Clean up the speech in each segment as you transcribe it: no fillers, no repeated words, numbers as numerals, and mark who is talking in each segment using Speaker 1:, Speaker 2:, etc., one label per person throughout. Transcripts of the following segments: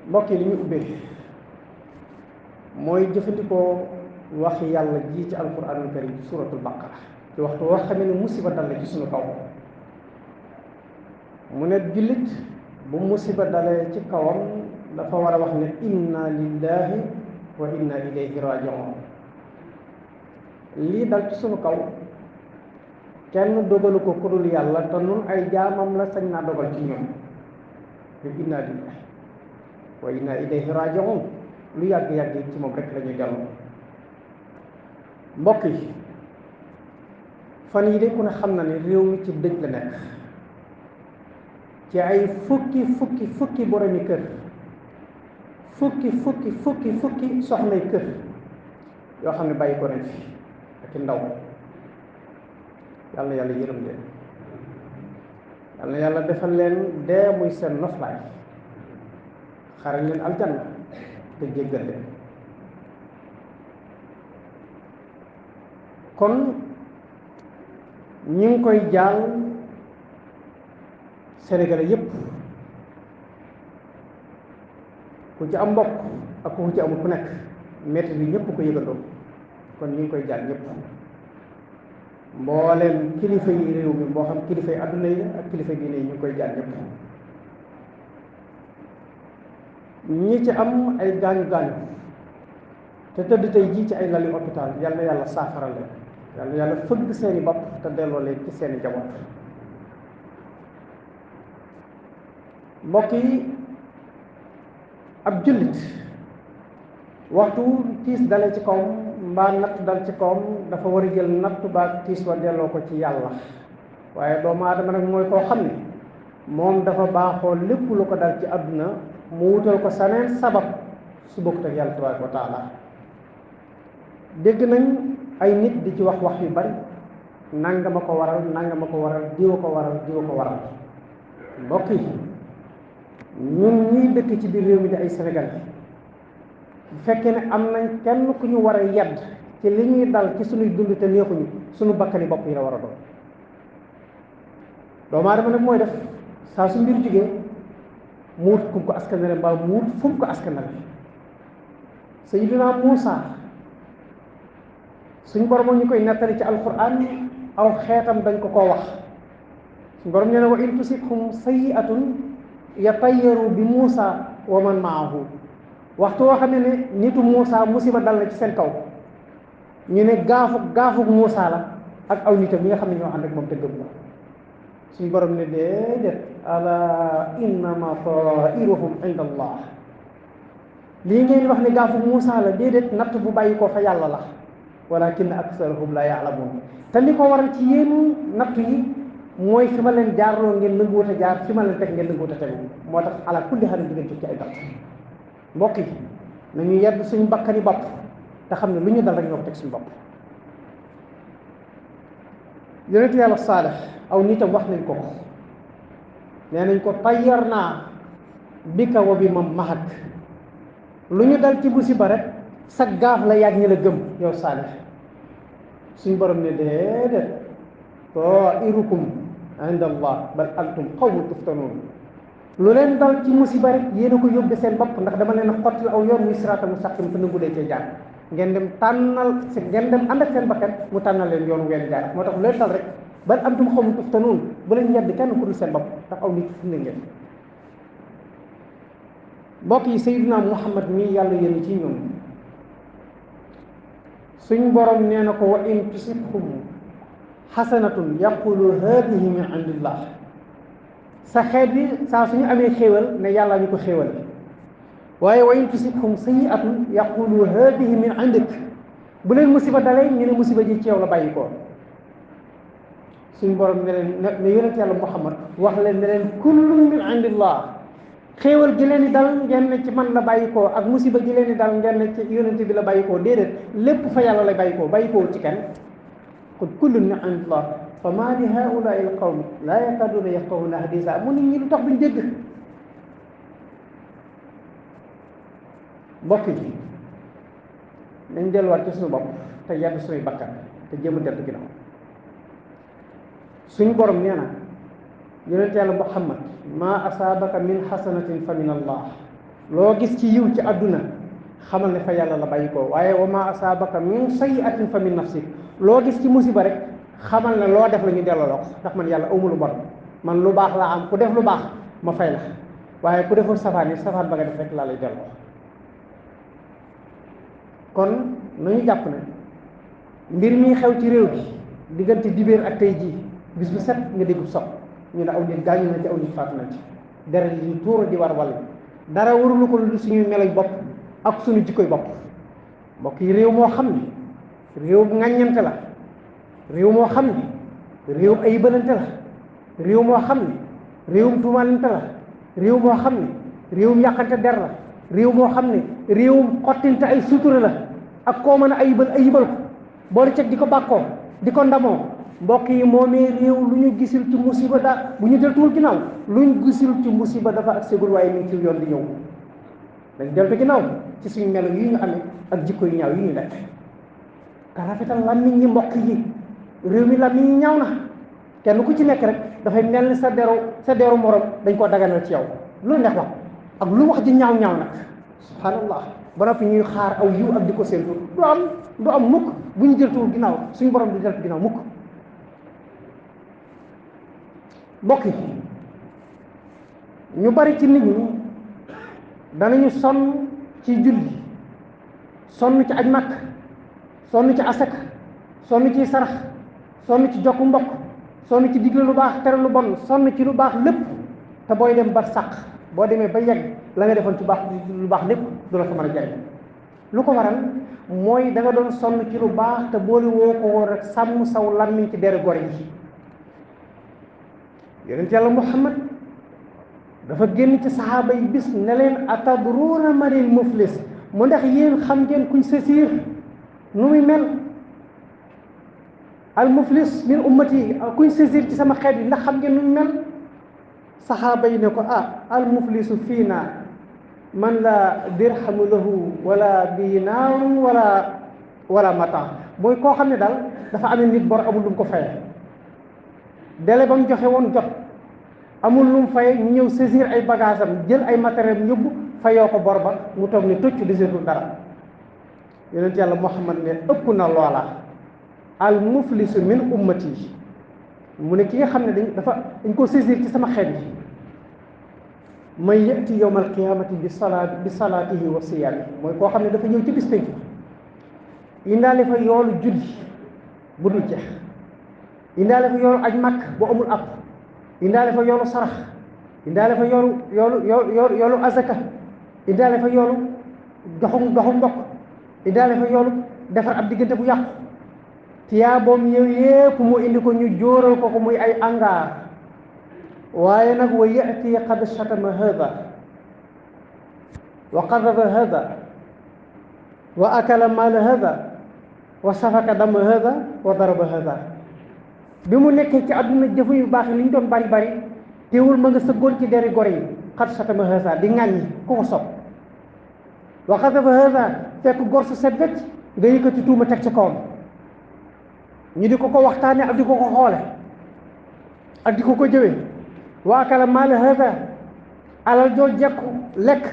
Speaker 1: mbokk yi li ñu ubbee mooy jëfandikoo waxi yàlla ji ci alquranul karim ci suratul baqara ci waxtu woo xamee ne musiba dal na ci suñu kaw mu ne jullit bu musiba dalee ci kawam dafa war a wax ne inna lillahi wa inna ilayhi raji'un. lii dal ci suñu kaw kenn dogalu ko ku dul yàlla te nun ay jaamam la sañ naa dogal ci ñoom ñu inna lillahi wa inna ilayhi raji'un. lu yàgg-yàgg ci moom rek la ñuy dellu. mbokk yi fan yi de ku ne xam na ne réew mi ci dëj la nekk ci ay fukki boromi kër fukki soxnay kër yoo xam ne bàyyi ko nañ fi ak ndaw. yàlla yàlla yërëm leen, yàlla yàlla defal leen dee muy seen noflaay, xaral leen aljanna te jéggal leen. kon ñi ngi koy jaal Sénégalais yépp, ku ci am mbokk ak ku ci amul ku nekk metti bi ñëpp ko yëgandoo. kon ñi ngi koy jaal ñëpp, mbooleem kilifa yi réew mi, moo xam kilifa yi àdduna yi ak kilifa diine yi ñu ngi koy jaal ñëpp. ñi ci am ay gaañu gaañu te tëdd tey jii ci ay lali hôpital, yal na yàlla saafara leen, yal na yàlla fëgg seeni bopp te delloo leen ci seeni njaboot. mbokk yi, ab jullit waxtu tiis dalee ci kawam mbaa natt dal ci kawam dafa war a jël natt baag tiis wa delloo ko ci yàlla. waaye doomu aadama nag mooy koo xam ne moom dafa baaxoo lépp lu ko dal ci àdduna mu wutal ko saneen sabab su bokkut ak yàlla tabaaraka wa taala. dégg nañ ay nit di ci wax yu bari, nangama ko waral, diwa ko waral. mbokk yi, ñun ñuy dëkk ci biir réew mi di ay Sénégal, bu fekkee ne am nañ kenn ku ñu war a yedd ci li ñuy dal ci suñuy dund te neexuñu, suñu bakkani bopp yi la war a doon. doomu aadama nag mooy def saa su mbir jógee mu wut kum ko askanale mbaa mu wut fu mu ko askanale. Sayyidina Muusa suñ borom ñu koy nettali ci alquran, aw xeetam dañ ko koo wax. suñ borom nee na wa in tusibhum sayyi'atun yatayyaru bi Muusa wa man maahu. waxtu woo xam ne nitu Muusa musiba dal na ci seen kaw, ñu ne gaafug Muusa la ak aw nitam ñi nga xam ne ñoo ànd ak moom te gëm ko. suñ borom ne déedéet, ala innama ta'iruhum inda allah. lii ngeen wax ne gaafug Muusa la, déedéet, natt bu bàyyi ko fa yàlla la, walakin aksarahum la ya'lamun. te li ko waral ci yéen natt yi mooy fi ma leen jaarloo ngeen nanguwut a jaar, fi ma leen teg ngeen nanguwut a tegu. moo tax ala kulli xaal di ngeen ci ay natt. mbokk yi, nañu yedd suñu bakkani bopp te xam ne lu ñu dal rek ñoo ko teg suñu bopp. yonent yàlla Saalix aw nitam wax nañ ko nee nañ ko tayyar naa bika wa bi man mahak. lu ñu dal ci musiba rek sa gaaf la yàgg ñi la gëm yow Saalix. suñu borom ne déedéet, ta'irukum inda allah bal antum qawmun tuftanun. lu leen dal ci musiba rek yéen a ko yóbbe seen bopp, ndax dama leen a xottil aw yoon muy siraatal mustaqim te nangu leen cee jaar. ngeen dem ànd ak seen bakkan mu tànnal leen yoonu ngeen jaar. moo tax lu leen dal rek bal antum qawmun tuftanun, bu leen yedd kenn ku dul seen bopp, ndax aw nit fu ne ngeen. mbokk yi, Sayyidina Muhammad mii yàlla yéen ci ñoom, suñ borom nee na ko wa in tusibhum xasanatun yaqulu hadihi min indillah. sa xeet bi saa suñu amee xéewal ne yàlla ñu ko xéewal. waaye wa in tusibhum sayyi'atun yaqulu hadihi min indik. bu leen musiba dalee ñu ne musiba ji ci yow la bàyyi ko. suñ borom ne leen ne yonent yàlla Muhammad wax leen ne leen kullun min indillah. xéewal gi leen di dal ngeen ne ci man la bàyyi ko, ak musiba gi leen di dal ngeen ne ci yonent bi la bàyyi ko. déedéet, lépp fa yàlla lay bàyyi ko ci kenn. kon kullun min indillah fa maa li haa'ulaa'i al-qawmi laa yakaaduuna yafqahuuna hadiisaa. mu nit ñi lu tax duñ dégg. mbokk yi, nañ delluwaat ci suñu bopp te yedd suñuy bakkan te jéem a dellu ginnaaw. suñu borom nee na yonent yàlla Muhammad maa asaabaka min xasanatin fa min allah loo gis ci yiw ci àdduna xamal ne fa yàlla la bàyyi ko waaye wa ma asaabaka min sayyi'atin fa min nafsik loo gis ci musiba rek xamal ne loo def la ñu delloo la ko ndax man yàlla awma lu bon man lu baax laa am ku def lu baax ma fay la waaye ku deful safaan yi safaan ba nga def rek laa lay delloo kon nañu jàpp ne mbir mi xew ci réew bi diggante dibéer ak tey jii bis bu set nga déggu sopp ñu ne aw nit gaañu na ci aw nit faatu na ci deret yi tuuru di war wall dara warulu ko lu suñuy meloy bopp ak suñu jikkoy bopp mbokk yi réew moo xam ne réew ŋàññante la réew moo xam ne réewum ay bëlante la réew moo xam ne réewum tuumalante la réew moo xam ne réewum yàqante der la réew moo xam ne réewum xottinte ay sutura la ak koo mën a ayibal ko boole ceg di ko bàkkoo di ko ndamoo mbokk yi moomee réew lu ñu gisul ci musiba daa bu ñu deltuwul ginnaaw lu ñu gisul ci musiba dafa ak ségul waaye mi ngi ci yoon di ñëw dañ deltu ginnaaw ci suñu melo yi ñu amee ak jikko yu ñaaw yi ñu nekk ka rafetal làmmiñ ñi mbokk yi réew mi làmmiñ ñi ñaaw na kenn ku ci nekk rek dafay mel ni sa deru morom dañ koo daganal ci yow lu neex wax ak lu wax ji ñaaw nag subhanallah ba noppi ñuy xaar aw yiw ak di ko séentu du am mukk bu ñu deltuwul ginnaaw suñu borom du deltu ginnaaw mukk mbokk yi ñu bari ci nit ñi danañu sonn ci julli sonn ci aj màkk sonn ci asaka sonn ci sarax sonn ci jokku mbokk sonn ci digle lu baax tere lu bon sonn ci lu baax lépp te booy dem ba sàq boo demee ba yegg la nga defoon ci baax lu baax lépp du la ko mën a jariñ lu ko waral mooy da nga doon sonn ci lu baax te boole woo ko woon rek sàmm saw làmmiñ ci deri gor yi yonent yàlla Muhammad dafa génn ci saxaaba yi bis ne leen atadruuna manil muflis mu ndax yéen xam ngeen kuñ sësiir nu muy mel al muflis min ummati kuñ sësiir ci sama xeet yi ndax xam ngeen nu muy mel saxaaba yi ne ko al muflisu fiina man la dirhamu lahu wala dinaarun wala mata mooy koo xam ne daal dafa amee nit bor amul lu mu ko faye délai ba mu joxe woon jot amul lu mu faye ñu ñëw saisir ay bagages am jël ay matériel yóbbu fayoo ko bor ba mu toog ni tocc desetul dara yonent yàlla Muhammad ne ëpp na loola al muflisu min ummati mu ne ki nga xam ne dañ ko saisir ci sama xeet yi may yati yawma alqiyamati bi salaatihi wa siyaami mooy koo xam ne dafa ñëw ci bis penc indaale fa yoolu julli bu dul jeex indaale fa yoolu aj màkk bu amul ab indaale fa yoolu sarax indaale fa yoolu azaka indaale fa yoolu doxu mbokk indaale fa yoolu defar ab diggante bu yàqu tiyaa boom yow yépp mu indi ko ñu jóoral ko muy ay angaar waaye nag wa yati qad shatama hada wa qadaba hada wa akala maala hada wa safaka dama hada wa daraba hada bi mu nekkee ci àdduna jëfu yu baax yi li ñu doon bari teewul ma nga sëggoon ci deri gor yi qad shatama hada di ŋàññi ku ko sopp wa qadaba hada fekk gor su set wecc nga yëkkati tuuma teg ci kawam ñu di ko waxtaane ak di ko xoole ak di ko jëwee wa akala maala hada alal joo jekku lekk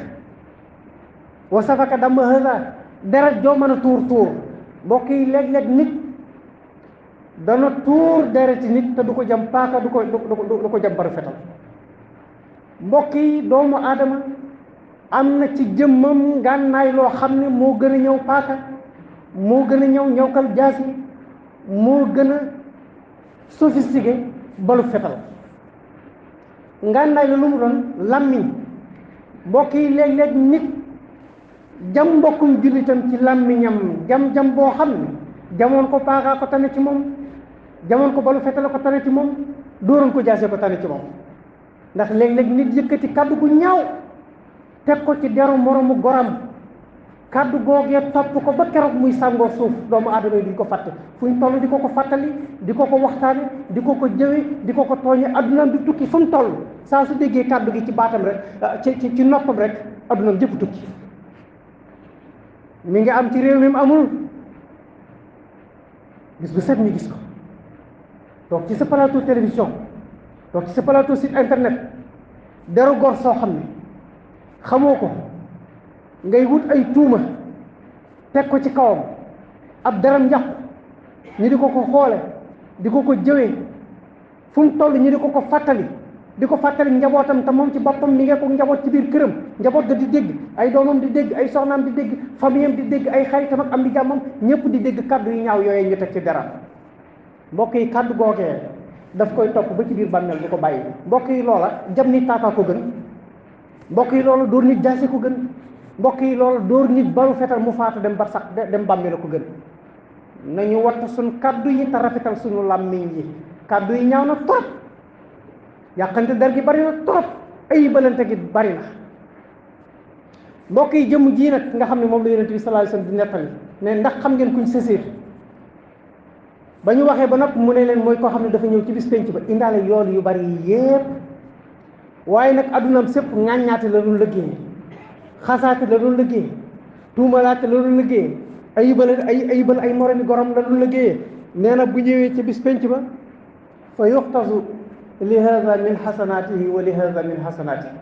Speaker 1: wa safaka dama hada deret joo mën a tuur mbokk yi léeg-léeg nit dana tuur dereti nit te du ko jam paaka du ko jam baru fetal mbokk yi doomu aadama am na ci jëmmam ngànnaay loo xam ne moo gën a ñëw paaka moo gën a ñëw ñëwkal jaasi moo gën a sophistiqué balu fetal ngànnaay la lu mu doon làmmiñ mbokk yi léeg-léeg nit jam mbokkum jullitam ci làmmiñam jam boo xam ne jamoon ko paakaa ko tane ci moom jamoon ko balu fetal ko tane ci moom dóoroon ko jaase ko tane ci moom ndax léeg-léeg nit yëkkati kàddu gu ñaaw teg ko ci deru moromu goram kàddu googee topp ko ba keroog muy sàngoo suuf doomu aadama yi duñ ko fàtte fu ñu toll di ko fàttali di ko waxtaane di ko jëwe di ko tooñe addunaam di tukki fu mu toll saa su déggee kàddu gi ci baatam rek ci noppam rek addunaam jëpp tukki mi ngi am ci réew mi mu amul bis bu set ñu gis ko toog ci sa plateau télévision toog ci sa plateau site internet deru gor soo xam ne xamoo ko ngay wut ay tuuma teg ko ci kawam ab daram yàqu ñu di ko xoole di ko jëwee fu mu toll ñu di ko fàttali di ko fàttali njabootam te moom ci boppam mi ngi ko njaboot ci biir këram njaboot ga di dégg ay doomam di dégg ay soxnaam di dégg famiyam di dégg ay xaritam ak am di jàmmam ñëpp di dégg kaddu yu ñaaw yooyee ñu teg ci dara mbokk yi kaddu googee daf koy topp ba ci biir bàmmeel du ko bàyyi mbokk yi loola jam nit taataa ko gën mbokk yi loola dóor nit jaasi ko gën mbokk yi loola dóor nit baru fetal mu faatu dem bar sax dem bàmmeel ko gën nañu wattu suñ kaddu yi te rafetal suñu làmmiñ yi kaddu yi ñaaw na trop yàqante der gi bari na trop ay balante gi bari na mbokk yi jëmm jii nag nga xam ne moom la yonent bi sallallahu alayhi wasallam di nettali ne ndax xam ngeen kuñ sësiir ba ñu waxee ba nag mu ne leen mooy koo xam ne dafa ñëw ci bis penc ba indaale yool yu bari yépp waaye nag addunaam sépp ŋàññaate la doon liggéey xasaate la doon liggéey tuumalaate la doon liggéey ayibal ay moromi gorom la doon liggéeyee nee na bu ñëwee ci bis penc ba fa yuxtasu li hada min xasanaatihi wa li hada min xasanaatihi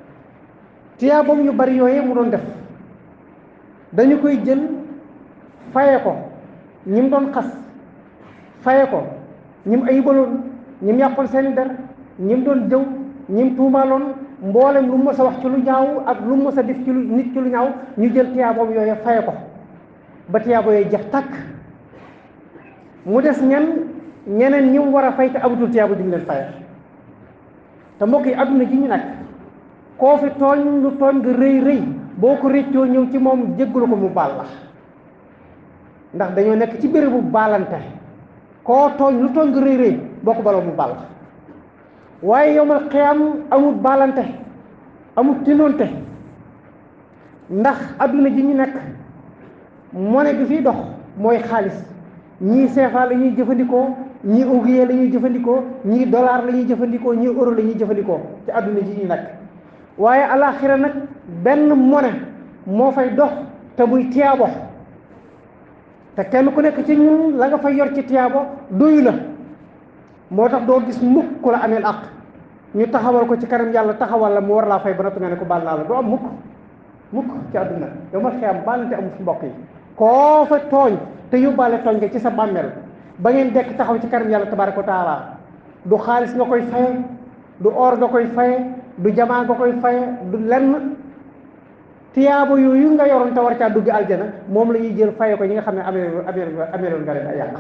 Speaker 1: tiyaabam yu bari yooyee mu doon def dañu koy jël faye ko ñi mu doon xas faye ko ñi mu ayibaloon ñi mu yàqoon seen der ñi mu doon jëw ñi mu tuumaaloon mboolem lu mu mës a wax ci lu ñaaw ak lu mu mës a def ci lu nit ci lu ñaaw ñu jël tiyaabam yooyee faye ko ba tiyaabo yooyu jeex tàkk mu des ñeneen ñi mu war a fay te amatul tiyaabo di leen faye te mbokk yi adduna ji ñu nag koo fi tooñ lu tooñ nga rëy rëy boo ko réccoo ñëw ci moom jéggalu ko mu baal la ndax dañoo nekk ci bérébu baalante koo tooñ lu tooñ nga rëy rëy boo ko baloo mu baal la waaye yowmal xiyaam amul baalante amul tinoonte ndax adduna ji ñu nekk monnaie bi fiy dox mooy xaalis ñii CFA la ñuy jëfandikoo ñii ouguier la ñuy jëfandikoo ñii dollar la ñuy jëfandikoo ñii euro la ñuy jëfandikoo ci àdduna ji ñu nekk waaye alaxira nag benn monnaie moo fay dox te muy tiyaabo te kenn ku nekk ci ñun la nga fay yor ci tiyaabo doyu la moo tax doo gis mukk ku la ameel àq ñu taxawal ko ci kanam yàlla taxawal la mu war laa fay ba noppi nga ne ko baal naa la doo am mukk ci àdduna yow ma xiyam baalante amul fi mbokk yi koo fa tooñ te yóbbaale tooñ nga ci sa bàmmeel ba ngeen dekk taxaw ci kanam yàlla tabaaraka wa taala du xaalis nga koy faye du or nga koy faye du jamaa nga koy faye du lenn tiyaabo yooyu nga yoroon te war caa dugg aljana moom la ñuy jël faye ko ñi nga xam ne ameeloon nga leen ay yàq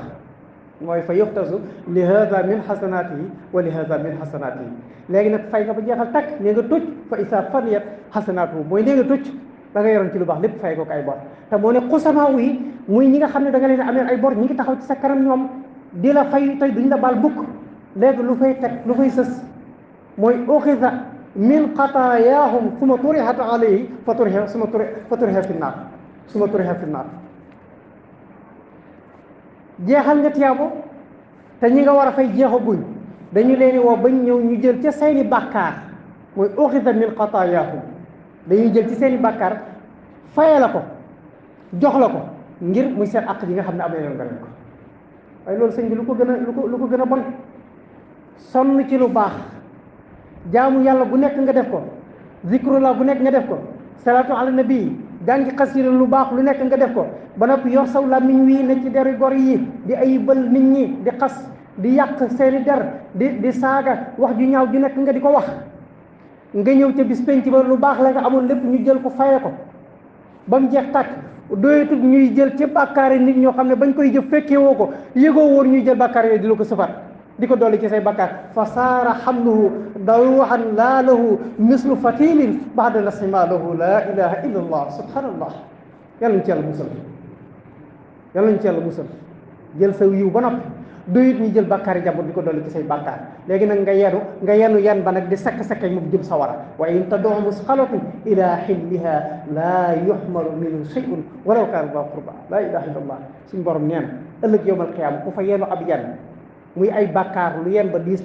Speaker 1: mooy fa yuxtasu li hada min xasanaatihi wa li hada min xasanaatihi léegi nag fay nga ba jeexal takk nee nga tëj fa isa faniyat xasanaatuhu mooy nee nga tëj da nga yoroon ci lu baax lépp fay ko ay bor te moo ne xusamaa yi muy ñi nga xam ne da nga leen amee ay bor ñi ngi taxaw ci sa kanam ñoom di la fay tey duñ la baal bukk léegi lu fay teg lu fay sës mooy uxida min xataayaahum suma turihat alayhi fa turiha fi naar suma turiha fi naar jeexal nga tiyaabo te ñi nga war a fay jeexaguñ dañu leen woo bañ ñëw ñu jël ca seeni bàkkaar mooy uxida min xataayaahum dañuy jël ci seeni bàkkaar faye la ko jox la ko ngir muy seen àq yi nga xam ne am na nga leen ko waaye loolu sëñ bi lu ko gën a bon sonn ci lu baax jaamu yàlla bu nekk nga def ko zikrullah bu nekk nga def ko salaatu ala nabi jàngi xasida lu baax lu nekk nga def ko ba noppi yor saw làmmiñ wii ne ci deri gor yi di ayibal nit ñi di xas di yàq seeni der di saaga wax ju ñaaw ju nekk nga di ko wax nga ñëw ca bis penc ba lu baax la nga amoon lépp ñu jël ko faye ko ba mu jeex tàkk doyatul ñuy jël ci bàkkaari nit ñoo xam ne bañ koy jëf fekkee woo ko yëgoo woon ñuy jël bàkkaar yooyu di la ko sëfar di ko dolli ci say bàkkaar fa saara xamluhu dawruhan laa lahu mislu fatilin baxda lasima lahu laa ilaha illa allah subhanallah yàlla ñu ci yàlla musal yàlla ñu ci yàlla musal jël sa yiw ba noppi doyut ñu jël bàkkaari jàmbur di ko dolli ci say bàkkaar léegi nag nga yenu yan ba nag di sakk-sakkay mu jëm sawara wa in tad'u musqalatun ila xilliha laa yuxmalu minhu shay'un walaw kaana daa qurba laa ilaha illa allah suñu borom neen ëllëg yowmal qiyaama ku fa yenu ab yan muy ay bàkkaar lu yen ba diis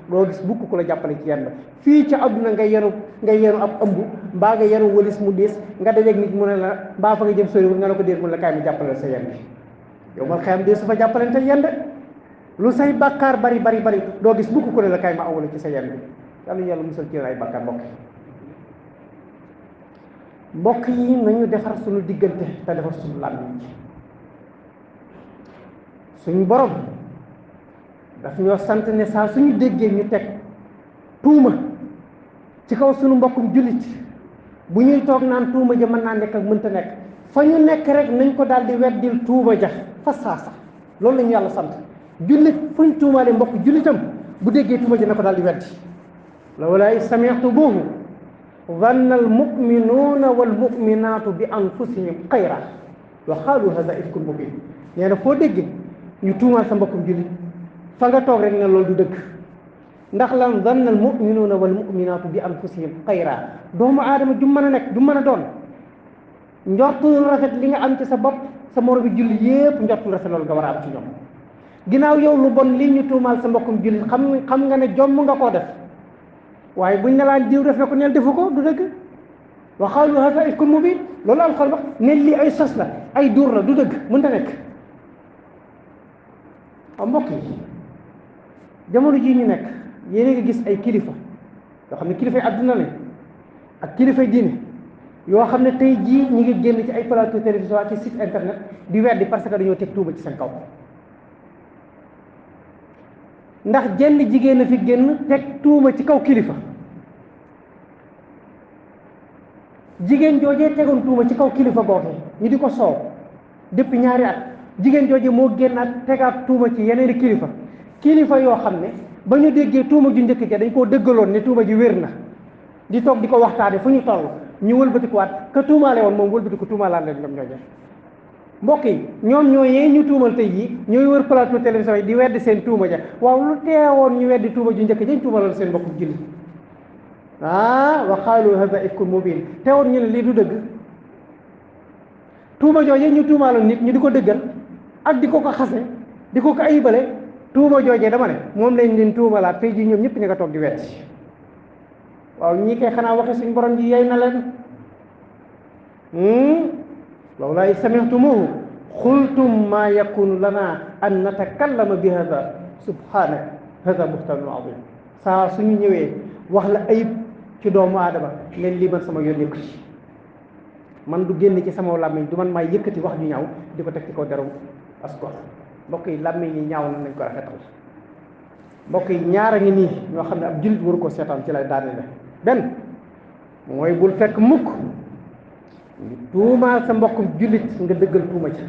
Speaker 1: doo gis bukk ku la jàppale ci yen ba fii ci àdduna nga yenu ab ëmb mbaa nga yenu wëlis mu diis nga dajeeg nit mu ne la mbaa fa nga jëm soriwul nga ne ko déet mu ne la kaay mu jàppale sa yen bi yowmal qiyaama dee su fa jàppalante yen de lu say bàkkaar bari doo gis bukk ku ne la kaay ma awale ci sa yen bi yàlla musal ci ay bàkkaar mbokk mbokk yi nañu defar suñu diggante te defar suñu làmmiñ suñu borom daf ñoo sant ne saa suñu déggee ñu teg tuuma ci kaw suñu mbokkum jullit bu ñuy toog naan tuuma ja mën naa nekk ak mënta nekk fa ñu nekk rek nañ ko daal di weddil tuuma ja fa saasa loolu la ñu yàlla sant jullit fu ñu tuumaale mbokk jullitam bu déggee tuuma ja na ko daal di weddi lawlaa sami'tumuuhu zanna al-mu'minuuna wal-mu'minaatu bi anfusihim xayran wa qaalu haazaa ifkun mubiin nee na foo déggee ñu tuumaal sa mbokkum jullit fa nga toog rek ne loolu du dëgg ndax lan zanna al-mu'minuuna wal-mu'minaatu bi anfusihim xayran doomu aadama ju mën a nekk ju mën a doon njortul rafet li nga am ci sa bopp sa moromu jullit yépp njortul rafet loolu nga war a am ci ñoom ginnaaw yow lu bon lii ñu tuumaal sa mbokkum jullit xam nga ne jomm nga koo def waaye buñ ne laan diw def na ko neel defu ko du dëgg wa qaalu haazaa ifkun mubiin loolu alxuraan wax ne lii ay sos la ay duur la du dëgg mënta nekk waaw mbokk yi jamono jii ñu nekk yéen a ngi gis ay kilifa yoo xam ne kilifay àdduna lañ ak kilifay diine yoo xam ne tey jii ñi ngi génn ci ay plateau télévision ci site internet di weddi parce que dañoo teg tuuma ci seen kaw ndax jenn jigéen a fi génn teg tuuma ci kaw kilifa jigéen joojee tegoon tuuma ci kaw kilifa googu ñu di ko soow depuis ñaari at jigéen joojee moo génnaat tegaat tuuma ci yeneen kilifa yoo xam ne ba ñu déggee tuuma ju njëkk ja dañ koo dëggaloon ne tuuma ji wér na di toog di ko waxtaane fu ñu toll ñu wëlbatikuwaat ka tuumaale woon moom wëlbatiku tuumaalaan leen ñoom ñooñee mbokk yi ñoom ñooyee ñu tuumal tey jii ñooy wër plateau télévision yi di weddi seen tuuma ja waaw lu teewoon ñu weddi tuuma ju njëkk jañ tuumaloon seen mbokku julli wa qaalu haazaa ifkun mubiin teewoon ñu ne lii du dëgg tuuma joojee ñu tuumaaloon nit ñu di ko dëggal ak di ko xase di ko ayibale tuuma joojee dama ne moom lañ leen tuumalaat tey jii ñoom ñëpp ñu nga toog di weddi waaw ñii kay xanaa waxe suñ borom ji yey na leen lawlaa sami'tumuuhu qultum maa yakunu lanaa an natakallama bi haazaa subhaanaka haazaa buhtaanun aziim saa suñu ñëwee wax la ayib ci doomu aadama leen lii man sama yoon nekku ci man du génn ci sama làmmiñ du man maay yëkkati wax ju ñaaw di ko teg ci kaw deru askan mbokk yi làmmiñ yi ñaaw nañ ko rafetal mbokk yi ñaara ngi nii ñoo xam ne ab jullit waru ko seetaan ci lay daane la benn mooy bul fekk mukk ñu tuumaal sa mbokkum jullit nga dëggal tuuma ci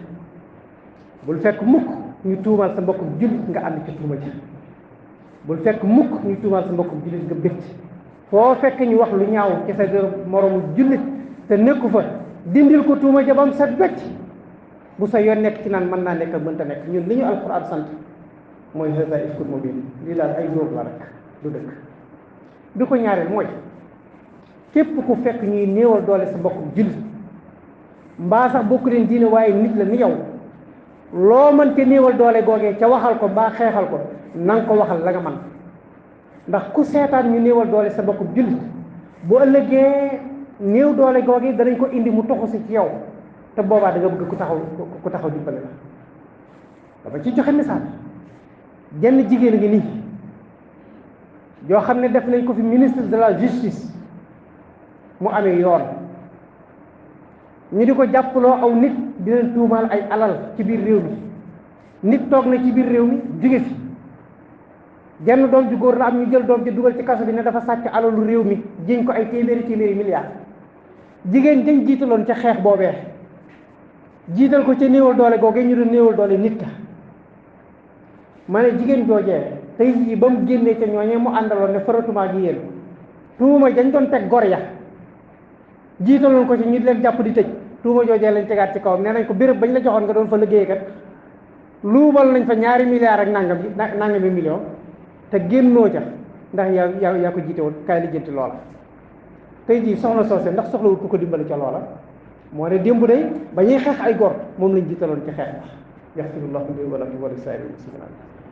Speaker 1: bul fekk mukk ñu tuumaal sa mbokkum jullit nga ànd ci tuuma ci bul fekk mukk ñu tuumaal sa mbokkum jullit nga bëgg foo fekk ñu wax lu ñaaw ci sa moromu jullit te nekku fa dindil ko tuuma ja bam set becc bu sa yoon nekk ci naan mën naa nekk ak mënta nekk ñun li ñu alxuraan sant mooy haazaa ifkun mubiin lii daal ay dóor la rek du dëgg bi ko ñaareel mooy képp ku fekk ñuy néewal doole sa mbokkum jullit mbaa sax bokku leen diine waaye nit la ni yow loo mën te néewal doole googee ca waxal ko mbaa xeexal ko na nga ko waxal la nga man ndax ku seetaan ñu néewal doole sa mbokkum jullit bu ëllëgee néew doole googee danañ ko indi mu toxu si ci yow te boobaa da nga bëgg ku taxaw dimbale la dafa ci joxe misaal jenn jigéen ngi nii yoo xam ne def nañ ko fi ministre de la justice mu amee yoon ñu di ko jàppaloo aw nit di leen tuumaal ay alal ci biir réew mi nit toog na ci biir réew mi jóge fi jenn doom ju góor la am ñu jël doom ji dugal ci kaso bi ne dafa sàcc alalu réew mi jiñ ko ay téeméeri milliards jigéen dañ jiitaloon ca xeex boobee jiital ko ca néewal doole googee ñu doon néewal doole nit ka ma ne jigéen joojee tey jii ba mu génnee ca ñooñee mu àndaloon ne faratuma gi yéen tuuma dañ doon teg gor ya jiitaloon ko ci ñu leen jàpp di tëj tuuma joojee lañ tegaat ci kawam nee nañ ko béréb bañ la joxoon nga doon fa liggéey kat luubal nañ fa 2 milliards ak nangami million te génnoo ca ndax yaa ko jiite woon kaay lijjanti loola tey jii soxna soose ndax soxlawul ku ko dimbali ca loola moo ne démb day ba ñuy xeex ay gor moom lañ jiitaloon ci xeex ba yaxfirullahu li wa lakum wa li saa'iril muslimiin